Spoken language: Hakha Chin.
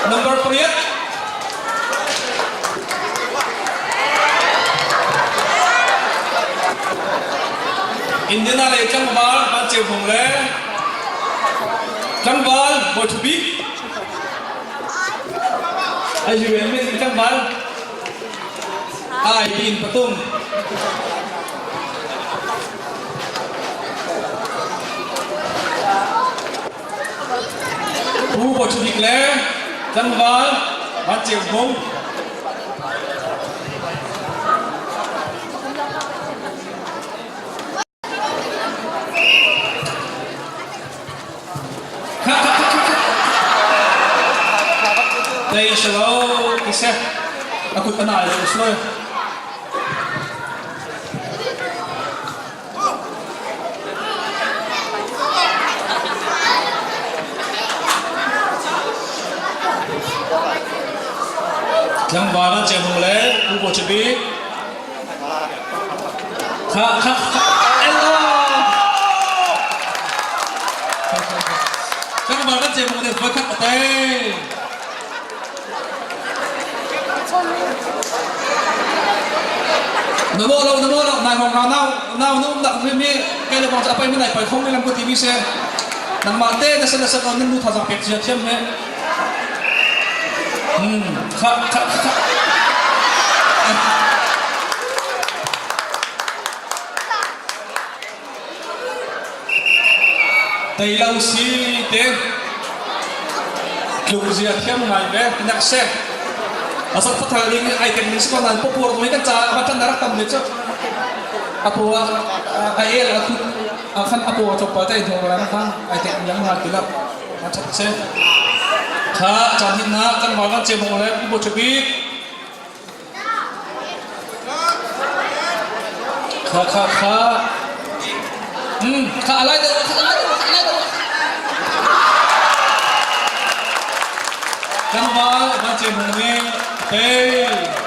Number pariat. Indiana lei tlangval Van Ceu Hmung le tlangval Bawi Thu Bik. A UN min tlangval Ai Pin Patung. Pu Bawi Thu Bik le tlangval Van Ceu Hmung. Tei selo ti seh a kut a nai lo sual. Tlangval an ceu hung le Pu Bawi Cu Bik Kha kha kha elo Tlangval kan ceu hung le voikhat a tei. Na maw lo na maw lo nai hong ra nau nau na um dak mi kai le bang cha pai mi nai pai khong mi lam ko ti mi se nangmah te na san na san on nan nu thazang pek cia thiam he hmm kha kha kha Tei lo si te tluk zia thiam ngai ve nak se asat fathal ding ai tek ning si ko nan popur mai kan ca va tan rak tam le chu apu a el a khut a khan apu a chop pa tai thong la na kha ai tek yang ha ti la a chat se kha chan hin na kan wa kan che mong le pu bo chubik Kha kha kha. Kha alai deuh kha alai deuh kha alai deuh. Tlangval van ce hmung nih tei.